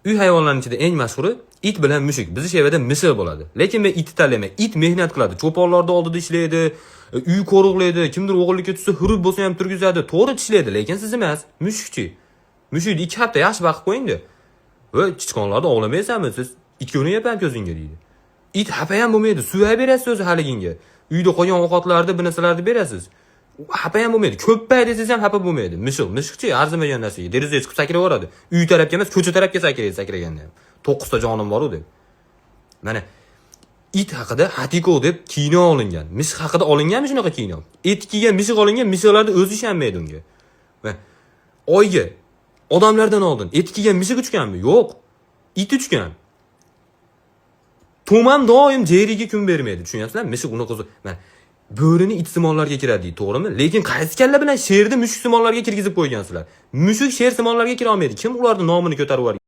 Uy hayvonlarining ichida eng mashhuri it bilan mushuk. Bizni shevada mishiq bo'ladi. Lekin men itni tanlayman. It mehnat qiladi. Cho'ponlarni oldida ishlaydi, uy qo'riqlaydi, kimdir o'g'irlikka tushsa hurib bo'lsa ham turgizadi, to'g'ri tishlaydi, lekin siz emas. Mushukchi. Mushukni 2 hafta yaxshi boqib qo'yingda. "Va sichqonlarni ovlamaysanmi siz? It ko'rinyapman ko'zingga", deydi. It xafa ham bo'lmaydi, suvay berasiz o'zi haliginga. Uyda qolgan ovqatlarni, bir narsalarni berasiz. Xafa ham bo'lmaydi. Ko'ppay desangiz ham xafa bo'lmaydi. Mishiq, mishiqchi arzimagan narsaga derazaga chiqib sakraveradi. Uy tarafga emas, ko'cha tarafga sakraydi sakraganda ham. 9 ta jonim bor-u deb. Mana it haqida Hatiko deb kino olingan. Mishiq haqida olinganmi shunaqa kino? Etik kiygan mishiq olingan, mishiqlarni o'zi ishonmaydi unga. Va oyga odamlardan oldin etik kiygan mishiq uchganmi? Yo'q. It uchgan. Tom ham doim Jerryga kun bermaydi. Tushunyapsizlarmi? Mishiq unaqa, mana bo'rini itsimonlarga kiradi deydi, to'g'rimi? Lekin qaysi kalla bilan sherni mushuksimonlarga kirgizib qo'ygansizlar? Mushuk shersimonlarga kira olmaydi. Kim ularni nomini ko'tarib yuborgan?